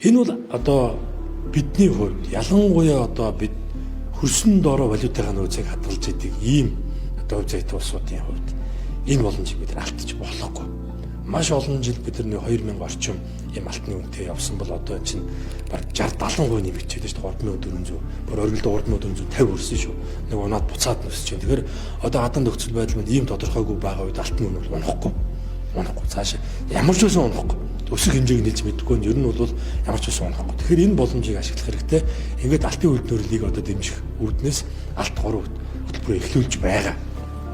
Энэ бол одоо бидний хувьд ялангуяа одоо бид хөрсөн доороо валютын нөөцийг хадгалж идэг ийм одоо хувь зайтай улсуудын хувьд энэ боломжийг бид нар алдчих болохгүй. Маш олон жил бид нар 2000 орчим ийм алтны үнэтэй явсан бол одоо энэ чинь бараг 60 70% нэмэгчээд шүү дээ, 3400, бүр оргилдоо 3450 хүрсэн шүү. Нэг унаад буцаад нөсөж чинь. Тэгэхээр одоо гадаан нөхцөл байдал манд ийм тодорхойгүй байгаа үед алтны үнэ бол унахгүй. Унахгүй. Цаашаа ямар ч байсан унахгүй. Өсөх хэмжээг нэлж мэдэхгүй нь ер нь бол ямар ч байсан унахгүй. Тэгэхээр энэ боломжийг ашиглах хэрэгтэй. Ингээд алтын үйлдвэрлэлийг одоо дэмжих үүднээс алт 3 хөтөлбөрөөр эхлүүлж байгаа.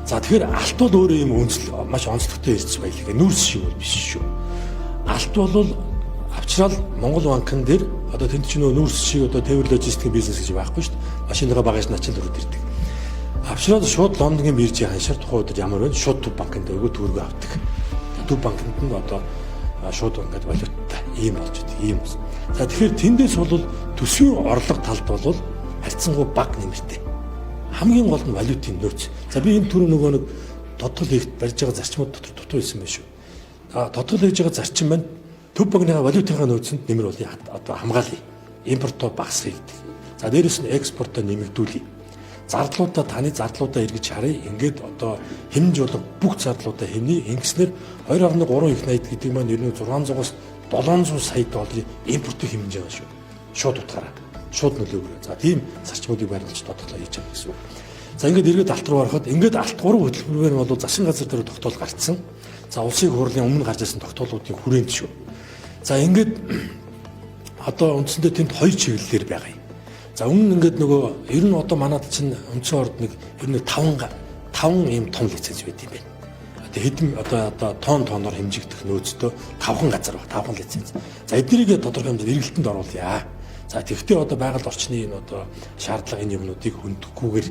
За, тэгэхээр алт бол өөрөө юм үнсэл маш онцлогтой эрдэс баялаг. Нүүрс шиг бол биш шүү. Алт бол авчрал Монгол банкн дээр одоо тэнд чинь нүүрс шиг одоо тээвэр логистикийн бизнес гэж байхгүй шүү дээ. Машиныгаа багаж начин руу ирдэг. Авчрал шууд Лондонгийн биржийн ханшаар тухайн үед ямар вэ? Шууд төв банкнд өгөө төгрөгөө авдаг. Төв банкнд нь одоо шууд ингээд валюттай ийм болж идэг ийм. За, тэгэхээр тэндээс бол төсвийн орлого талд бол харьцангуй бага нэмэртэй. Хамгийн гол нь валютын нөөц. За, би энэ түрүү нөгөө нэг тодтол хийх барьж байгаа зарчмууд дотор дутуу хэлсэн байх шүү. А тодтол хийж байгаа зарчим маань төв банкны валютынхаа нөөцөнд нэмэр болъё, одоо хамгаалъя. Импортоо багасгая гэдэг. За, дээрэс нь экспортоо нэмэгдүүлье. Зардлуудаа, таны зардлуудаа эргэж харъя. Ингээд одоо хэмнэж болох бүх зардлуудаа хэмнэе. Ингэснээр 2.3 их 80 гэдэг маань ер нь 600-аас 700 сая долларын импортыг хэмнэж байгаа шүү. Шууд утгаараа. Шууд нөлөөгөөр. За, тийм зарчмуудыг баримталж тодорхой хийж байгаа гэсэн үг. За, ингээд эргээд алт руу ороход ингээд алт 3 хөтөлбөрөөр нь бол засгийн газар дээр тогтоол гарцсан. За, улсын хурлын өмнө гарч ирсэн тогтоолуудын хүрээнд шүү. За, ингээд одоо үндсэндээ тэнд хоёр чиглэлээр байгаа юм. За, өмнө ингээд нөгөө ер нь одоо манад чинь үндсэн орд нэг ер нь 5 ийм том лиценз байд юм байна. Одоо хэдэн одоо тонн тоноор хэмжигдэх нөөцтэй 5хан газар баг, 5хан лиценз. За, эднэрийг тодорхой хэмжээнд эргэлтэнд оруулъя. За, тэгвэл одоо байгаль орчны энэ одоо шаардлага, энэ юмнуудыг хөндөөхгүйгээр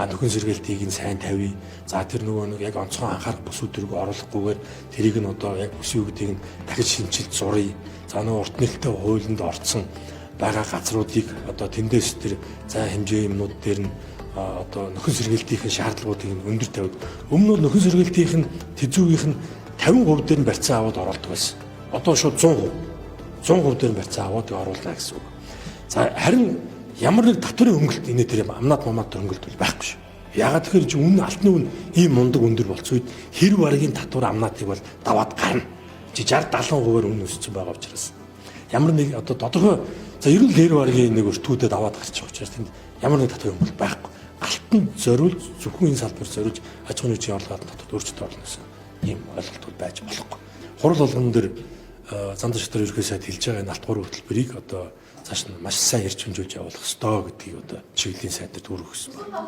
нөхөн сэргээлтийг нь сайн тавья. За, тэр нөгөө нэг яг онцгой анхаарах бүсүүд рүү оруулахгүйгээр тэрийг нь одоо яг бүс юу гэдгийг нь дахиж шинчилж зуръя. За, нөгөө урт нээлттэй хуулинд орцсон байгаа газруудыг одоо тэндээс тэр зай хэмжээ юмнууд дээр нь одоо нөхөн сэргээлтийн шаардлагуудыг нь өндөр тавиад, өмнө нь нөхөн сэргээлтийн тэзүүгийнх нь 50% дээр нь барьцаа аваад оруулдаг байсан. Одоо шууд 100%. 100% дээр нь барьцаа аваад оруулна гэсэн үг. За, харин ямар нэг татварын хөнгөлт инээ тэр амнаад мамаад хөнгөлт бол байхгүй шүү. Ягаад тэгэхээр чи үнэ, алтны үн ийм мундаг өндөр болсон үед хэр баргийн татвар амнаатыг бол даваад гарна. Чи 60 70%-аар үнэ өссөн байгаа учраас ямар нэг одоо тодорхой, за, ер нь лэр баргийн нэг өртгүүдэд аваад гарчих учраас тэнд ямар нэг татвар юм бол байхгүй. Алтанд зориулж, зөвхөн энэ салбар зориулж аж ахуйн нэгжийн орлого татвар өөрчлөлт орно гэсэн ийм ойлголтууд байж болохгүй. Хурал болгон дээр зам шатар ерхий сайд хэлж байгаа энэ алт гурван хөтөлбөрийг одоо цааш нь маш сайн эрчимжүүлж явуулах ёстой гэдгийг одоо чиглэлийн сайд дээр дүүргэх гэсэн байна.